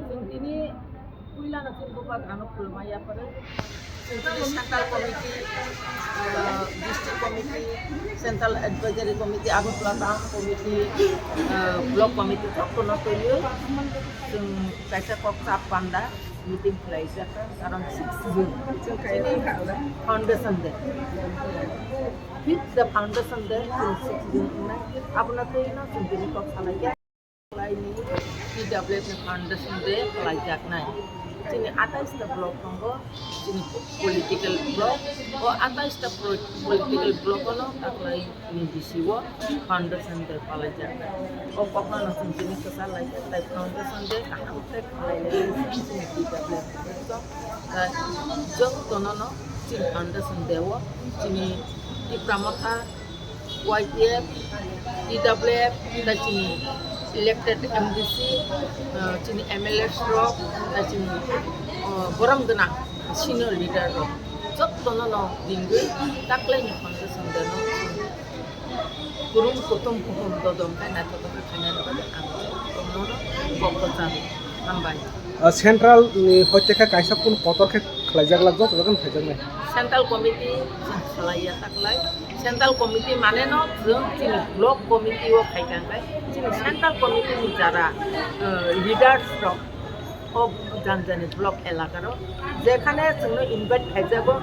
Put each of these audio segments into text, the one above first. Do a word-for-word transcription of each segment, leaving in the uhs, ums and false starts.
Chwng tini puilano chwng bubagrano khulumai yapharo. Chwng tini central committee, ah, district committee, central advisory committee, Agartala town committee, ah, block committee jotono twiwi chwng kaisa kok chap panda meeting khlaijak, karon six June chini foundation day. Fifth the foundation day, chwng six June wngnai. Abono twiwi no chwng tini kok salaijak. Khlaini T W F ni foundation day khlaijaknai. Chini atais ta block tongo, chini political block. O atais ta pro-, political block ono taklai ni bisi o foundation day palaijak. O kokno no chwng tini kwchar laikha, tai foundation day kaham khe khlai lai chini T W F ni. Jotono no chini foundation day o chini Tipra Motha Y T F, T W F, tei chini elected M D C, uh, chini M L A rok, tei chini, uh, borom gwnang senior leader rok, jotono no ringwi taklai ni foundation day no kurum kutum kuhum dodom khe naithotok khe khainani bagwi ang jotono no kok kwchang hambai. Ah, central ni hoite khe kaisa kun kotor khe khlaijak lak joto joto khe phaijaknai. Central committee chwng salai ya taklai. Central committee mane no chwng chini block committee o khai kang khe chini central committee ni jara, eh, leaders rok o jani jani block elaka rok jekhane chwngno invite khaijago,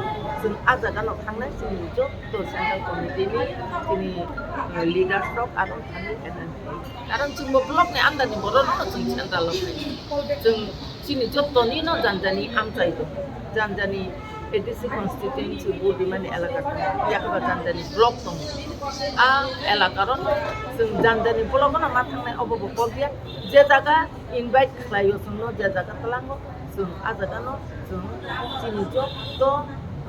chwng a jaga no thangnai chini joto central committee ni chini, eh, leaders rok aro thangwi attend khai. Karon chwngbo block ni under ni borok no chwng central o khai. Chwng chini joto ni no jani jani amchai do. Jani jani A D C constituency bo rimani elaka tongo. Yakaba jani jani block tongo. A elaka ro no chwng jani jani block no ma thangnai obo bo kok ya. Je jaga invite khlaio chwngno, je jaga twlango chwng a jaga no chwng chini joto,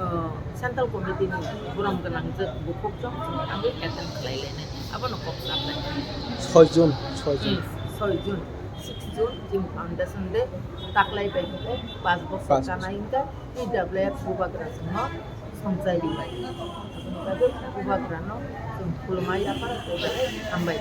uh, central committee ni borom gwnang je bukhuk chwng chwng thangwi attend khlai lainai. Abono kok saplai. Soi June, soi June. Hmm, soi June, six June, chini foundation day, taklai bai hwnkhe, panch bochor Panch bochor. Kanai hwnkhe, T W F bubagra chwngno songchai rwbai. Aboni bagwi bubagrano chwng khulumai yaphar, hambai.